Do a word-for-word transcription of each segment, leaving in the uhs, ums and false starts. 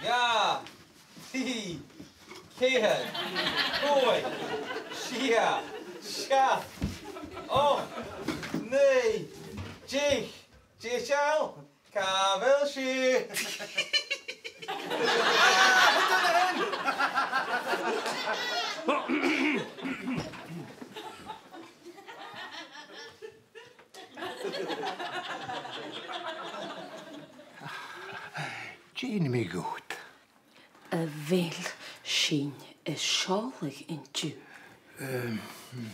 Dhà, trì, ceithir, còig, sia, seachd, ochd, naoi, deich, deiseil, càit a bheil sibh? Dè nì mi dhut? A bheil sinn a' seòladh an-diugh? Ehm, hmm.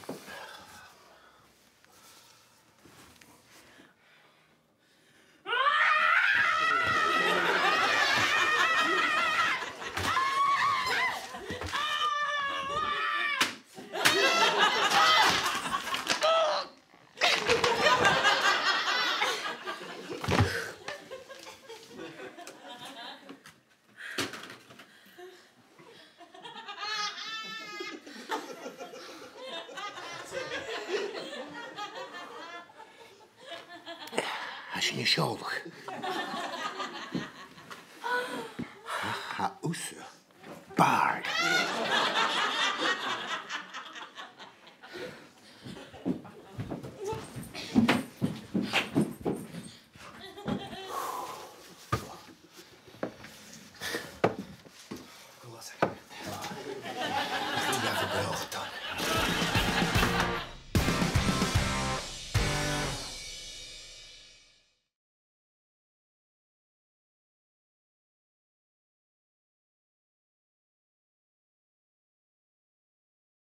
Tha sinn a' seòladh. Tha, tha thusa bàrd.